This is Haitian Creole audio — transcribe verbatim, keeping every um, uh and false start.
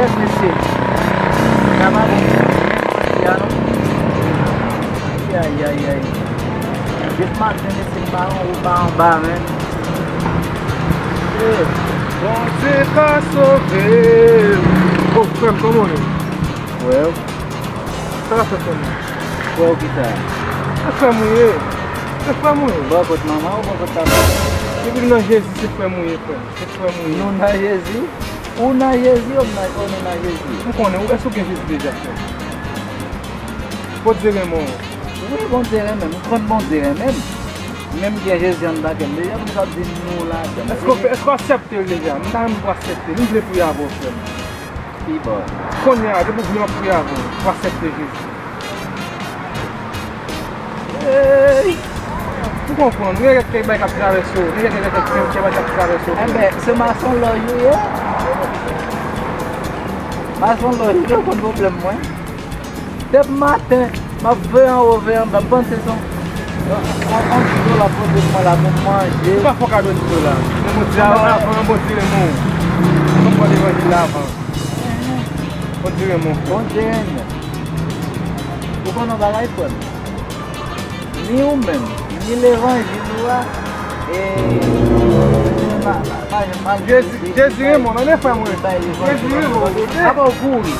Kèt mesye. Sa pa bon. Jodi a non. Ayayayay. Depi maten mesye m pa anwo pa anba menm. Eh. Bondye ka sove m. Oh, frè m, kòman w ye? Frè w. Sa w ap fè, frè m? Frè w kisa? Se frè m ou ye. Se frè m ou ye. Bò kot manman ou bò kot papa? Depi m nan Jezi, se frè m ou ye, frè m. Se frè m ou ye. Nou nan Jezi? Ou nan Jezi, ou nan, ou nou nan Jezi? M konnen, ou, èske w gen Jezi deja, frè m? Bondye renmen w. Wi, Bondye renmen m. M konn Bondye renmen m. Men m gen Jezi anndan kè m deja, pou m sa ap di nou ladan. Èske w fè, èske w aksepte l deja? M ta renmen pou w aksepte l. M vle priye avè w, frè m. Pi bò. Kounye a, depi w vle, m ap priye avè w pou w aksepte Jezi. Ey! M konprann. Ou gen kèk bagay k ap travèse w. Ou gen kèk, kèk, kèk bagay k ap travèse w. Enben, se masonlòj ou ye? Masonlòj ou ye, ou konn pwoblèm mwen. Depi maten, m ap veye anwo, veye anba, m panse se yon, yon, yon ti dola poze pou mwen la pou m manje. Ou pa fè w kado ti dola. Men Bondye, avan, avan, Bondye renmen w. Fò m pran levanjil la avan. Bondye renmen w, frè. Bondye renmen w. Ou konn yon bagay, frè m? Ni ou menm, ni levanjil ou a, e, ma, ma, ma, ma, Jezi, Jezi renmen w, tande frè mwen. Jezi renmen w. Apa w kouri?